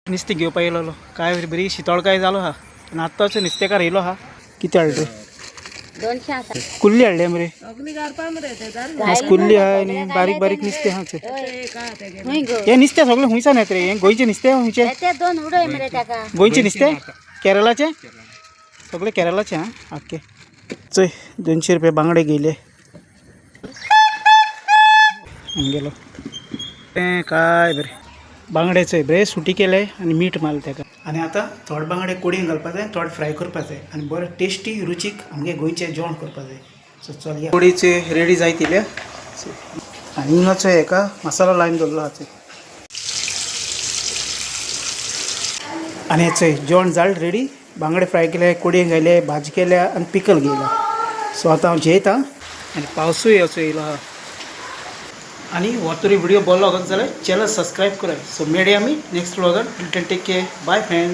नुस्तें घेवपा येयलेलो काय बरी शितोळकाय जालो हा आनी आत्ताच नुस्तेकार येयलो हा. कितें हाडले? 200 आसा. कुल्ली हाडले मरे. मस्त कुल्ली आहा आनी बारीक बारीक नुस्तें आहा चोय. खंय गो? हें नुस्तें सगळें खुंयसान येता रे? हें गोंयचें नुस्तें खुंयचें? ते दोन उडय मरे ताका. गोंयचें नुस्तें? केरळाचें? सगळें केरळाचें आं. ओके, चोय 200 रुपया बांगडे घेयले गेलो. तें काय बरें बांगडे चोय बरें सुटी केले आनी मीठ मारलें ताका. आनी आतां थोडे बांगडे कोडयेन घालपा जाय, थोडे फ्राय करपा जाय आनी बरें टेस्टी रुचीक आमगे गोंयचें जेवण करपा जाय. सो चल या. कोडी चोय रेडी जायत येयल्या आनी हिंगा चोय हेका मसालो लायन दवरलो आहा चोय. आनी हें चोय जेवण जालें रेडी. बांगडे फ्राय केले, कोडयेन घायले, भाजी केल्या आनी पिकल घेयला. सो आतां हांव जेयतां आनी पावसूय येवचो येयलो आहा. आनी हो तरी व्हिडिओ बरो लागत जाल्यार चॅनल सबस्क्रायब करात. सो मेळया आमी next व्लॉगान. Till then take care, bye friends.